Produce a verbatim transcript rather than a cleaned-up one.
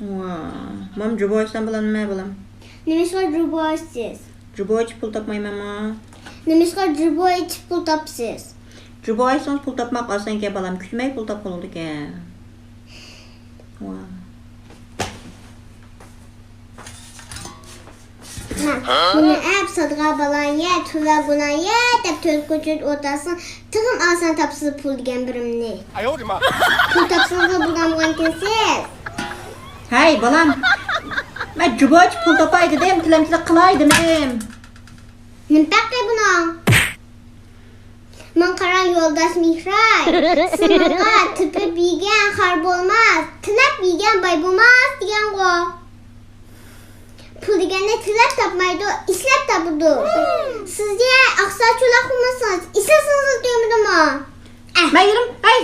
ۋا، مام، جۇبو ئاچسام بولامدۇ، بالام؟ نېمىشقا جۇبو ئاچىسىز؟ جۇبو ئېچىپ پۇل تاپمايمەنمۇ؟ نېمىشقا جۇبو ئېچىپ پۇل تاپىسىز؟ جۇبو ئاچسىڭىز پۇل تاپماق ئاسانكەن، بالام، كۈتمەي پۇل تاپقىلى بولىدىكەن. ۋا. مانا، بۇنى ئەپ سادىقا بالايە، تۆۋە گۇنايە دەپ تۆت كوچىدا ئولتۇرسىڭىز، تېخىمۇ ئاسان تاپسىز پۇل دېگەن بىرىمنى. پۇل تاپسىڭىزلا بولامدىغانكەنسىز. ھەي، بالام، مەن جۇبو ئېچىپ پۇل تاپاي دېدىم، تىلەمچىلىك قىلاي دېمىدىم. نېمە پەرقى بۇنىڭ؟ ماڭا قارا يولداش مېھراي، سىز ماڭا تېپىپ يېگەن خار بولماس، تىلەپ يېگەن باي بولماس دېگەنغۇ. پۇل دېگەننى تىلەپ تاپمايدۇ، ئىشلەپ تاپىدۇ. سىزدە ئاقساق چولاق بولمىسىڭىز، ئىشلىسىڭىز تۈگىمىدىمۇ؟ ئەھ. مەن يۈرۈم، ھەي!